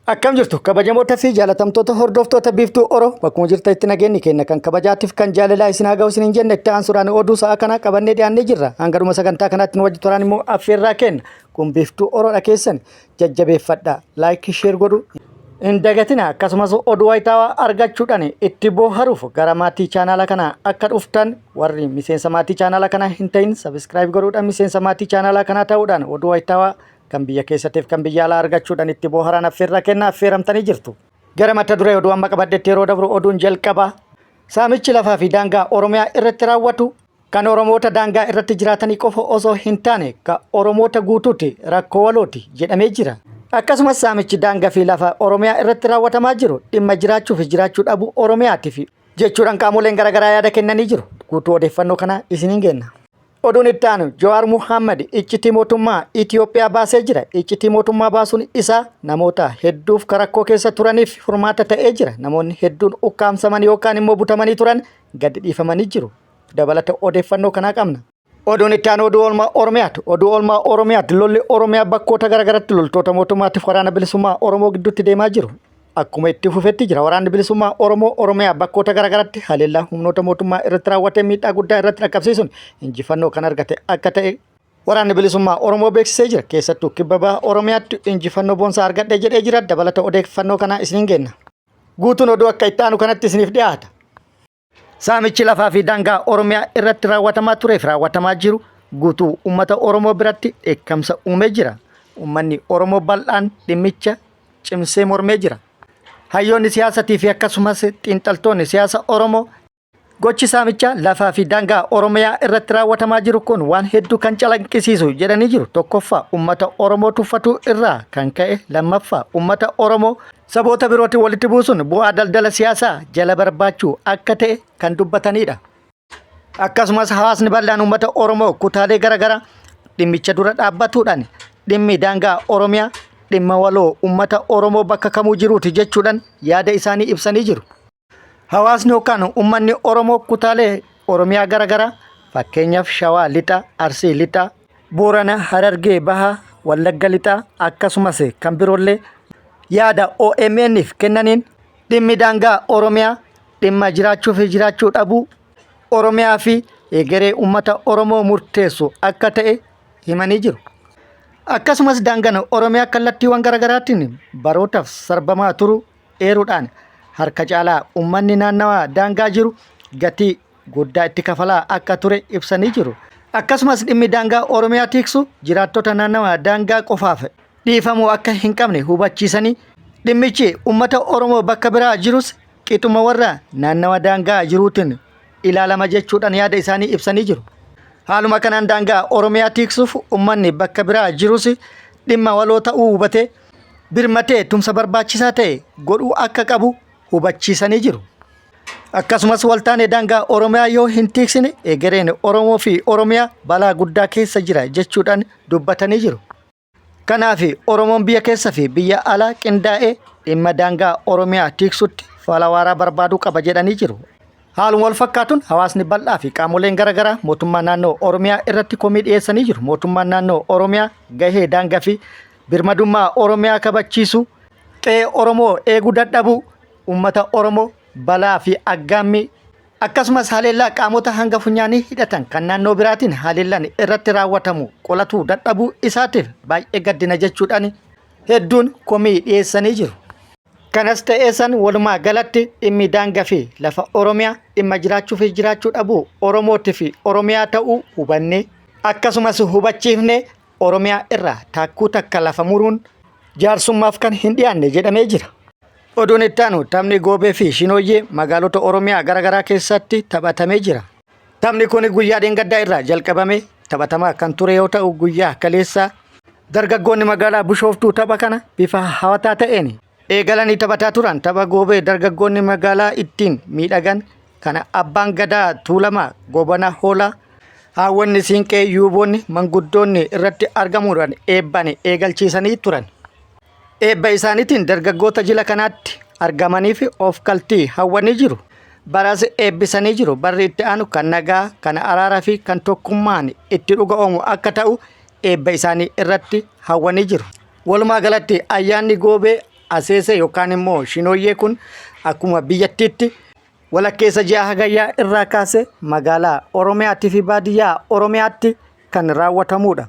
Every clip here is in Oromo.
Akkam jirtu kabajamoota fi jaalatamtoota hordoftoota Biiftuu Oro, bakkuma jirtanitti nageenyi keenya kan kabajaatiif kan jaalalaa isin haa ga'u isiniin jenna. Itti aansuudhaan oduu sa'a kanaa qabannee dhiyaannee jirra. Hanga dhuma sagantaa kanaatti nu wajji turaan immoo affeerraa kenna. Kun Biiftuu Oroodha, keessan jajjabeeffadha. Like, share godhu hin dagatina. Akkasumas oduu wayitaawaa argachuudhaan itti booharuuf gara maatii chaanaala kanaa akka dhuftan, warri miseensa maatii chaanaala kanaa hin ta'in subscribe godhuudhaan miseensa maatii chaanaala kanaa ta'uudhaan oduu wayitaawaa kan biyya keessattiif kan biyya alaa argachuudhaan itti booharan affeerraa kennaa affeeramtanii jirtu. Gara mata duree oduu amma qabadhetti yeroo dabru, oduun jalqabaa saamichi lafaa fi daangaa Oromiyaa irratti raawwatu kan Oromoota daangaa irratti jiraatanii qofa osoo hin taane ka Oromoota guutuuti, rakkoo walooti jedhamee jira. Akkasumas saamichi daangaa fi lafa Oromiyaa irratti raawwatamaa jiru dhimma jiraachuu fi jiraachuu dhabuu Oromiyaatiif jechuudhaan qaamoleen garaagaraa yaada kennanii jiru. Guutuu odeeffannoo kanaa isiniin kenna. Oduun itti aanu Jawaar Muhammad iccitii mootummaa Itiyoophiyaa baasee jira. Iccitii mootummaa baasuun isaa namoota hedduuf rakkoo keessa turaniif furmaata ta'ee jira. Namoonni hedduun ukkaamsaman yookaan immoo butamanii turan gadi dhiifamanii jiru. Dabalata odeeffannoo kanaa qabna. Oduun itti aanu oduu oolmaa Oromiyaati. Oduu oolmaa Oromiyaati. Lolli Oromiyaa bakkoota garaagaratti loltoota mootummaatiif Waraana Bilisummaa Oromoo gidduutti deemaa jiru akkuma itti fufetti jira. Waraanni Bilisummaa Oromoo Oromiyaa bakkoota garaagaratti haleellaa humnoota mootummaa irratti raawwatee miidhaa guddaa irratti dhaqqabsiisuun injifannoo kan argate akka ta'e Waraanni Bilisummaa Oromoo beeksisee jira. Keessattuu kibba baha Oromiyaatti injifannoo boonsaa argadhe jedhee jira. Dabalata odeeffannoo kanaa isiniin kenna. Guutuun oduu akka itti aanu kanatti isiniif dhiyaata. Saamichi lafaa fi daangaa Oromiyaa irratti raawwatamaa tureef raawwatamaa jiru guutuu uummata Oromoo biratti dheekkamsa uumee jira. Uummanni Oromoo bal'aan dhimmicha cimsee mormee jira. Hayyoonni siyaasatii fi akkasumas xiinxaltoonni siyaasa Oromoo gochi saamichaa lafaa fi daangaa Oromiyaa irratti raawwatamaa jiru kun waan hedduu kan calaqqisiisu jedhanii jiru. Tokkoffaa, uummata Oromoo tuffatuu irraa kan ka'e, lammaffaa, uummata Oromoo saboota birootiin walitti buusuun bu'aa daldala siyaasaa jala barbaachuu akka ta'e kan dubbatanidha. Akkasumas hawaasni bal'aan uummata Oromoo kutaalee garaagaraa dhimmicha dura dhaabbatuudhaan dhimmi daangaa Oromiyaa dhimma waloo uummata Oromoo bakka kamuu jiruuti jechuudhaan yaada isaanii ibsanii jiru. Hawaasni yookaan uummanni Oromoo kutaalee Oromiyaa garaagaraa, fakkeenyaaf Shawaa Lixaa, Arsii Lixaa, Boorana, Harargee Bahaa, Wallagga Lixaa akkasumas kan biroollee yaada OMN'f kennaniin dhimmi daangaa Oromiyaa dhimma jiraachuu fi jiraachuu dhabuu Oromiyaa fi egeree uummata Oromoo murteessu akka ta'e himanii jiru. Akkasumas daangaan Oromiyaa kallattiiwwan garaagaraatiin barootaaf sarbamaa turu eeruudhaan harka caalaa uummanni naannawaa daangaa jiru gatii guddaa itti kafalaa akka ture ibsanii jiru. Akkasumas dhimmi daangaa Oromiyaa tiksu jiraattota naannawaa daangaa qofaaf dhiifamuu akka hin qabne hubachiisanii, dhimmichi uummata Oromoo bakka biraa jirus qixuma warra naannawa daangaa jiruutiin ilaalama jechuudhaan yaada isaanii ibsanii jiru. Haaluma kanaan daangaa Oromiyaa tiksuuf uummanni bakka biraa jirus dhimma waloo ta'uu hubatee birmatee tumsa barbaachisaa ta'e godhuu akka qabu hubachiisanii jiru. Akkasumas waltaanee daangaa Oromiyaa yoo hin tiksine egereen Oromoo fi Oromiyaa balaa guddaa keessa jira jechuudhaan dubbatanii jiru. Kanaaf Oromoon biyya keessa fi biyya alaa qindaa'ee dhimma daangaa Oromiyaa tiksutti fala waaraa barbaaduu qaba jedhanii jiru. Haaluma wal fakkaatuun hawaasni bal'aa fi qaamoleen garaagaraa mootummaa naannoo Oromiyaa irratti komii dhiyeessanii jiru. Mootummaan naannoo Oromiyaa gahee daangaa fi birmadummaa Oromiyaa kabachiisu, qe'ee Oromoo eeguu dadhabuu, uummata Oromoo balaa fi aggaammii akkasumas haleellaa qaamota hanga funyaanii hidhatan kan naannoo biraatiin haleellaan irratti raawwatamu qolatuu dadhabuu isaatiif baay'ee gaddina jechuudhaan hedduun komii dhiyeessanii jiru. Kanas ta'ee san, walumaa galatti dhimmi daangaa fi lafa Oromiyaa dhimma jiraachuu fi jiraachuu dhabuu Oromootii fi Oromiyaa ta'uu hubannee akkasumas hubachiifnee Oromiyaa irraa taakkuu takka lafa muruun jaarsummaaf kan hin dhiyaanne jedhamee jira. Oduun itti aanu taphni Goobee fi Shinooyyee magaalota Oromiyaa garaagaraa keessatti taphatamee jira. Taphni kun guyyaa dheengaddaa irraa jalqabamee taphatamaa kan ture yoo ta'u, guyyaa kaleessaa dargaggoonni magaalaa Bishooftuu tapha kana bifa hawataa ta'een eegalanii taphataa turan. Tapha goobee dargaggoonni magaalaa ittiin miidhagan kana abbaan gadaa Tuulamaa Goobana Hoolaa, haawwanni siinqee, yuuboonni, manguddoonni irratti argamuudhaan eebban eegalchiisanii turan. Eebba isaaniitiin dargaggoota jila kanaatti argamaniif of kaltii hawwanii jiru. Baras eebbisanii jiru. Barri itti aanu kan nagaa, kan araaraa fi kan tokkummaan itti dhuga oomu akka ta'u eebba isaanii irratti hawwanii jiru. Walumaa galatti ayyaanni goobee Aseesee yookaan immoo Shinooyyee kun akkuma biyyattiitti walakkeessa ji'a Hagayyaa irraa kaasee magaalaa Oromiyaatii fi baadiyyaa Oromiyaatti kan raawwatamudha.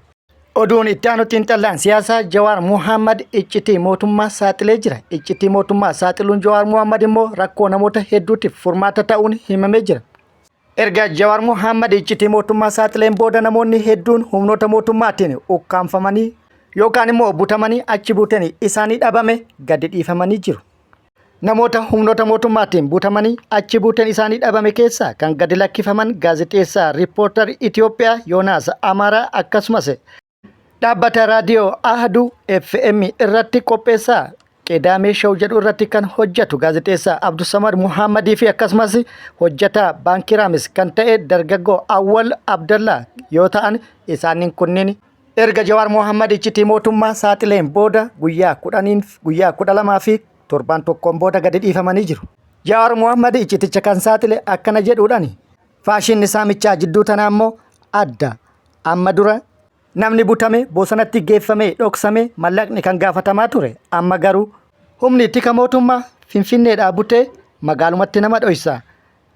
Oduun itti aanu xiinxallaan siyaasaa Jawaar Muhammad iccitii mootummaa saaxilee jira. Iccitii mootummaa saaxiluun Jawaar Muhammad immoo rakkoo namoota hedduutiif furmaata ta'uun himamee jira. Erga Jawaar Muhammad iccitii mootummaa saaxileen booda namoonni hedduun humnoota mootummaatiin ukkaamfamanii yookaan immoo butamanii achi buuteen isaanii dhabame gadi dhiifamanii jiru. Namoota humnoota mootummaatiin butamanii achi buuteen isaanii dhabame keessaa kan gadi lakkifaman gaazexeessaa Riippoortar Itoophiyaa Yoonaas Amaaraa akkasumas dhaabbata raadiyoo Ahaduu FM irratti qopheessaa Qedaamee Show jedhu irratti kan hojjetu gaazexeessaa Abdusamad Muhammadii fi akkasumas hojjetaa Baankii Raamis kan ta'e dargaggoo Awwal Abdallaa yoo ta'an isaaniin kunniin erga Jawaar Mohammad iccitii mootummaa saaxileen booda guyyaa kudhaniin guyyaa 12 fi torbaan tokkoon booda gadi dhiifamanii jiru. Jawaar Mohammad icciticha kan saaxile akkana jedhuudhaani. Faashinni saamichaa jidduu tanaa immoo adda. Amma dura namni butame bosonatti geeffamee dhoksamee mallaqni kan gaafatamaa ture. Amma garuu humni tika mootummaa Finfinneedhaa butee magaalumatti nama dhoysa.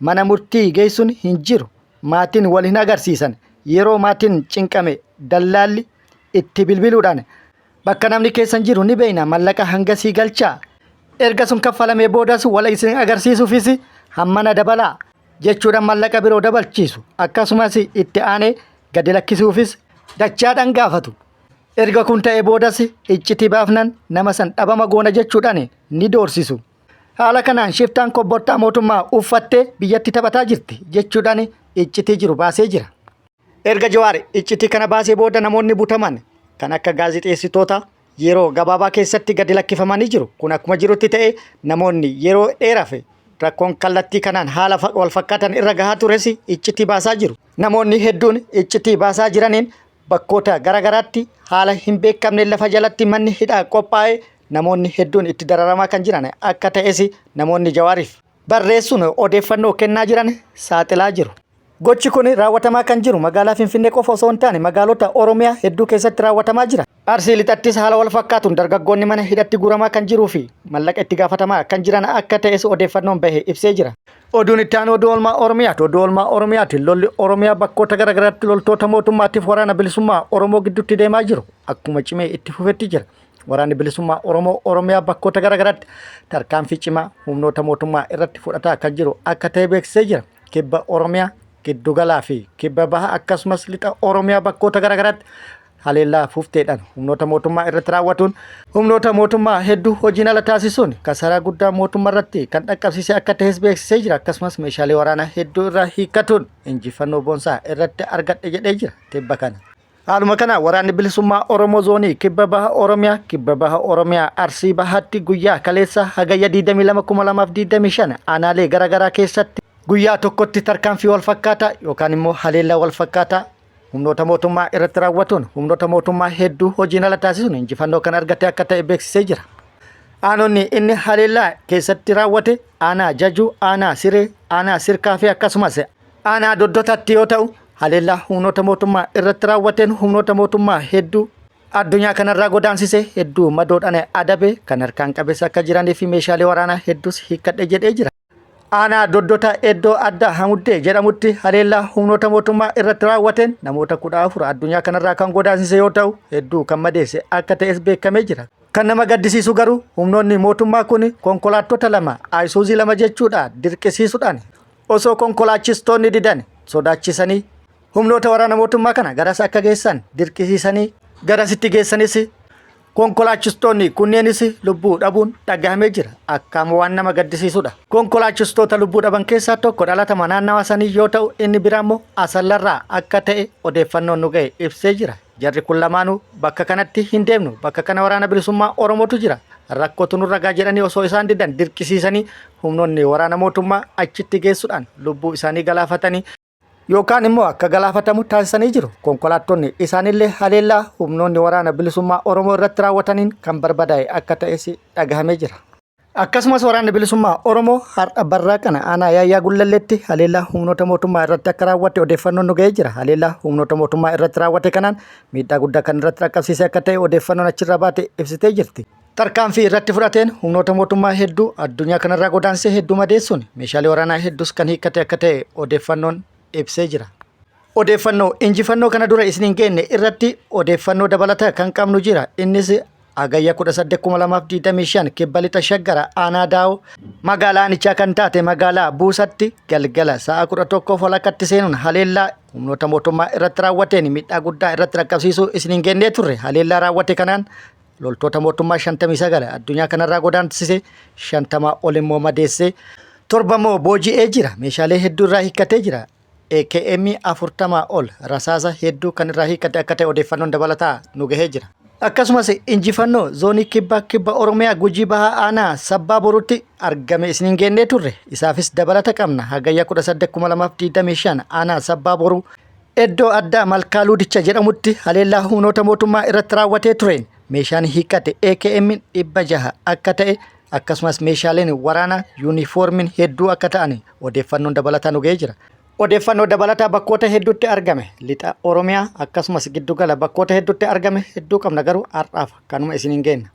Mana murtii geessuun hin jiru. Maatiin wal hin agarsiisan. Yeroo maatiin cinqame dallaalli itti bilbiluudhaan bakka namni keessan jiru ni beekna mallaqa hangasii galchaa. Erga sun kaffalamee boodas wal isin agarsiisuufis hammana dabalaa jechuudhaan mallaqa biroo dabalchiisu. Akkasumas itti aanee gadi lakkisuufis dachaadhaan gaafatu. Erga kun ta'ee boodas iccitii baafnan nama san dhabama goona jechuudhaan ni doorsisu. Haala kanaan shiftaan kobbortaa mootummaa uffattee biyyatti taphataa jirti jechuudhaan iccitii jiru baasee jira. Erga Jawaar iccitii kana baasee booda namoonni butaman kan akka gaazexeessitoota yeroo gabaabaa keessatti gadi lakkifamanii jiru. Kun akkuma jirutti ta'e namoonni yeroo dheeraaf rakkoon kallattii kanaan haala wal fakkaatan irra gahaa tures iccitii baasaa jiru. Namoonni hedduun iccitii baasaa jiraniin bakkoota garaagaraatti haala hin beekamne lafa jalatti manni hidhaa qophaa'ee namoonni hedduun itti dararamaa kan jiran akka ta'es namoonni Jawaariif barreessuun odeeffannoo kennaa jiran saaxilaa jiru. Gochi kun raawwatamaa kan jiru magaalaa Finfinnee qofa osoo hin taane magaalota Oromiyaa hedduu keessatti raawwatamaa jira. Arsii lixattis haala wal fakkaatuun dargaggoonni mana hidhatti guuramaa kan jiruu fi mallaqa itti gaafatamaa kan jiran akka ta'es odeeffannoon bahe ibsee jira. Oduun itti aanu oduu oolmaa Oromiyaati. Oduu oolmaa Oromiyaati. Lolli Oromiyaa bakkoota garaagaraatti loltoota mootummaatiif waraana bilisummaa Oromoo gidduutti deemaa jiru akkuma cimee itti fufetti jira. Waraanni bilisummaa Oromoo Oromiyaa bakkoota garaagaraatti tarkaanfii cimaa humnoota mootummaa irratti fudhataa kan jiru akka ta'e beeksisee jira. Kibba Oromiyaa, Giddugalaa fi Kibba Baha akkasumas Lixa Oromiyaa bakkoota garaagaraatti haleellaa fufteedhaan humnoota mootummaa irratti raawwatuun humnoota mootummaa hedduu hojiin ala taasisuun kasaraa guddaa mootummaa irratti kan dhaqqabsiise akka ta'es beeksisee jira. Akkasumas meeshaalee waraanaa hedduu irraa hiikkatuun injifannoo boonsaa irratti argadhe jedhee jira tibba kana. Haaluma kana waraanni bilisummaa Oromoo zoonii kibba baha Oromiyaa kibba baha Oromiyaa Arsii bahaatti guyyaa kaleessa hagayya 22,2025 aanaalee garaagaraa keessatti guyyaa tokkotti tarkaanfii wal fakkaataa yookaan immoo haleellaa wal fakkaataa humnoota mootummaa irratti raawwatuun humnoota mootummaa hedduu hojiin ala taasisuun injifannoo kan argate akka ta'e beeksisee jira. Aanonni inni haleellaa keessatti raawwate aanaa Jajuu, aanaa Siree, aanaa Sirkaa fi akkasumas aanaa Doddotatti yoo ta'u haleellaa humnoota mootummaa irratti raawwateen humnoota mootummaa hedduu addunyaa kanarraa godaansise hedduu madoodhaan adabe kan harkaan qabeessa akka jiranii fi meeshaalee waraanaa hedduus hiikkadhe jedhee jira. Aanaa Doddota iddoo addaa Hamuddee jedhamutti haleellaa humnoota mootummaa irratti raawwateen namoota 14 addunyaa kanarraa kan godaansise yoo ta'u hedduu kan madeesse akka ta'es beekamee jira. Kan nama gaddisiisu garuu humnoonni mootummaa kun konkolaattota lama Ayisuuzii lama jechuudha dirqisiisuudhaan osoo konkolaachistoonni didan sodaachisanii humnoota waraana mootummaa kana garas akka geessan dirqisiisanii garasitti geessanis konkolaachistoonni kunneenis lubbuu dhabuun dhagahamee jira. Akkaam waan nama gaddisiisudha. Konkolaachistoota lubbuu dhaban keessaa tokko dhalatama naannawa sanii yoo ta'u inni biraa immoo Asallarraa akka ta'e odeeffannoon nu ga'e ibsee jira. Jarri kun lamaanuu bakka kanatti hin deemnu bakka kana waraana bilisummaa Oromootu jira rakkootu nurra ga'a jedhanii osoo isaan didan dirqisiisanii humnoonni waraana mootummaa achitti geessuudhaan lubbuu isaanii galaafatanii yookaan immoo akka galaafatamu taasisanii jiru. Konkolaattonni isaanillee haleellaa humnoonni waraana bilisummaa Oromoo irratti raawwataniin kan barbadaa'e akka ta'es dhagahamee jira. Akkasumas waraanni bilisummaa Oromoo har'a barraa kana aanaa Yaayyaa Gullalleetti haleellaa humnoota mootummaa irratti akka raawwate odeeffannoon nu ga'ee jira. Haleellaa humnoota mootummaa irratti raawwate kanaan miidhaa guddaa kan irratti dhaqqabsiise akka ta'e odeeffannoon achirraa baate ibsitee jirti. Tarkaanfii irratti fudhateen humnoota mootummaa hedduu addunyaa kanarraa godaansee hedduu madeessuun meeshaalee waraanaa hedduus kan hiikkate akka ta'e odeeffannoon ibsee jira. Odeeffannoo injifannoo kana dura isin hin geenne irratti odeeffannoo dabalataa kan qabnu jira. Innis Hagayya 18,2025 kibba lixa shaggara aanaa daawoo magaalaa aanichaa kan taate magaalaa Buusatti galgala sa'a 11 walakkatti seenuun haleellaa humnoota mootummaa irratti raawwateen miidhaa guddaa irratti dhaqqabsiisuu isin hin geennee turre. Haleellaa raawwate kanaan loltoota mootummaa 59 addunyaa kanarraa godaansise 50 ol immoo madeesse torba immoo booji'ee jira. Meeshaalee hedduu irraa hiikkatee jira. AKM 40 ol rasaasa hedduu kan irraa hiikkate akka ta'e odeeffannoon dabalataa nu gahee jira. Akkasumas injifannoo zoonii kibba kibba Oromiyaa Gujii Bahaa Aanaa Sabbaa Boruutti argame isiniin geennee turre. Isaafis dabalata qabna. Hagayya 18,2025 Aanaa Sabbaa Boruu iddoo addaa Malkaa Luudicha jedhamutti haleellaa humnoota mootummaa irratti raawwatee tureen meeshaan hiikkate AKM 600 akka ta'e akkasumas meeshaaleen waraanaa yuunifoormiin hedduu akka ta'an odeeffannoon dabalataa nu ga'ee jira. Odeeffannoo dabalataa bakkoota hedduutti argame lixa Oromiyaa akkasumas giddugala bakkoota hedduutti argame hedduu qabna garuu har'aaf kanuma isiniin geenna.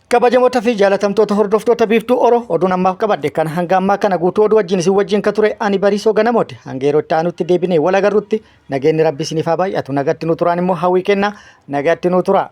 Kabajamoota fi jaalatamtoota hordoftoota biiftuu Oro oduun ammaaf qabadhe kan hanga ammaa kana guutuu oduu wajjin isin wajjin ka ture ani Bariisoo Ganamooti hanga yeroo itti aanutti deebinee wal agarrutti nageenyi rabbi isiniif haa baay'atu nagatti nu turaan immoo hawwii kenna nagatti nu tura.